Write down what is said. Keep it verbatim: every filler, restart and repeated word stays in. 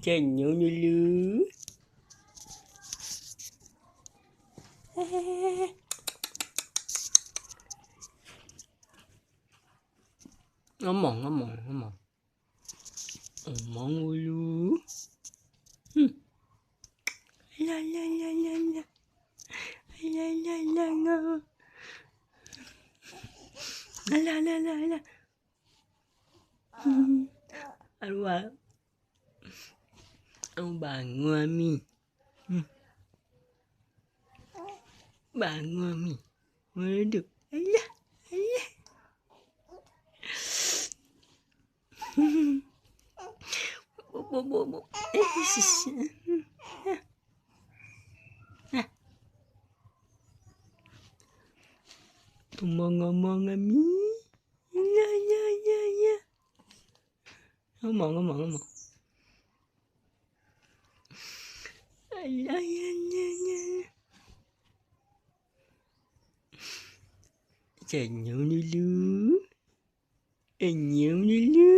Senyum dulu. Ngomong, ngomong, ngomong. Ngomong dulu. Hmm. La, la, la, la, la. La, la, la, ngomong. La, la, la, la. Hmm. Aduh, ah. Oh, bangun, Ami. Hmm. Bangun, Ami. Meuduk. Alah, alah. Hmm. Bo, bo, bo, bo. Eh, sis. Ngomong-ngomong, Ami. Ya, ya, ya, ya. Ngomong, ngomong, ngomong. Alah, ya, ya, ya. Senyum dulu. Senyum dulu.